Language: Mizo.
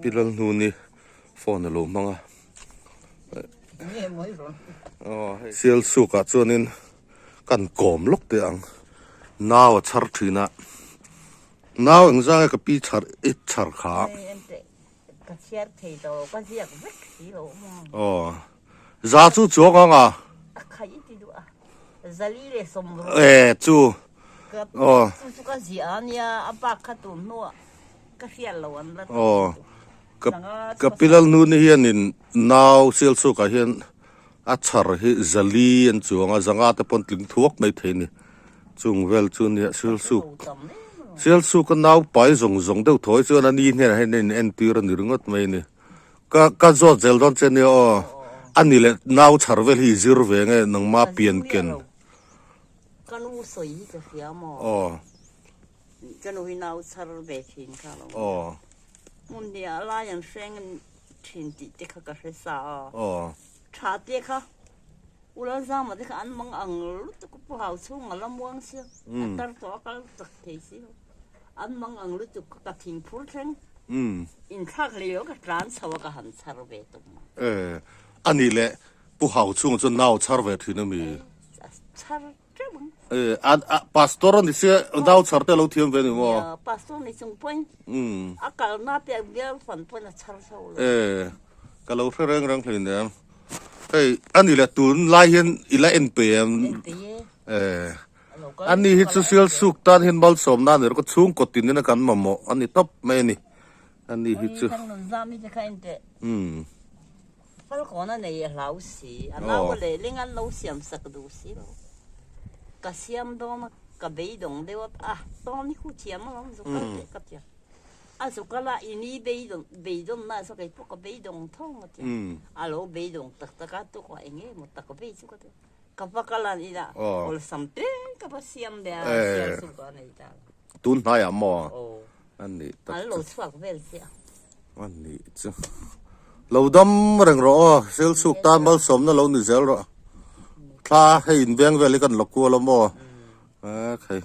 Pi Lalhnuni phone a lo hmang a. Sialsuk ah chuanin kan kawm lawk teh ang. Nau a chhar thin a. Nau engzang nge ka pi chhar i chhar kha. Aw za chu chuang ang a. E chu aw. Aw ka ka pilal nu ni hianin nau Sialsukah hian a chhar hi zali an chuang a zanga te pawn tling thuak mai thei a ni chung vel chu nia Sialsuk Sialsuka nau pai zawng zawng deuh thawi chuan a ni hnenah hian a in entir a ni ringawt mai a ni ka ka zawt zel dawn che nia aw a ni leh nau chhar vel hi i zir ve nge nangma pian ken. Aw. Ka nu hi nau chhar ve thin kha lo nia. Hmun hnih ah lai an hreng thin tih te kha ka hre sa a. Tha te kha U Lalzama te kha an mang ang lutuk a pu hau chhung a la muang sia. A tar tawh a kal chak thei si lo. An mang ang lutuk kha ka thing phur thleng. Inthlak hlei lo ka tlan chho a ka han chhar ve tawp mai. E, a nih leh pu hau chhung chuan nau chhar ve thin a mi? Chhar A pastor a ni sia nau chhar te a lo thiam ve a ni maw? Pastor ni chung pawhin a kalna te bial fan pawhin a chhar tho lo. E ka lo hre reng reng hlei nen. Hei a ni leh tun lai hian i la en pe em? En pe e. E ani hi chu sial suk tan hian malsawmna a ni rawh ka chhungkaw tin in a kan mamawh a ni tawp mai a ni. Ani hi chu. Oi thang nun zam hi te kha en teh. Falkawn a nei a hlau si, a nau a lehling an lo siam sak duh si lo. Ka siam dawn a, ka beidawng deuh a, ah tawn hi khu thiam alawm zu kal teh ka ti a. A zu kal a, i ni beidawng beidawn na chuan kei pawh ka beidawng tho ang a ti a. A lo beidawng tak tak a, tukah eng nge maw tak vei chu ka ti a. Ka va kal a ni dah, awlsam te ka va siam leh a, sial chu ka nei ta lo. Tun hnaiah maw? A nih tak chu. An lo chhuak vel chiah. A nih chu. Lo dam reng rawh aw, Silchuk tan malsawmna lo ni zel rawh. Thla hei in veng vel hi kan la kual a maw? E khai.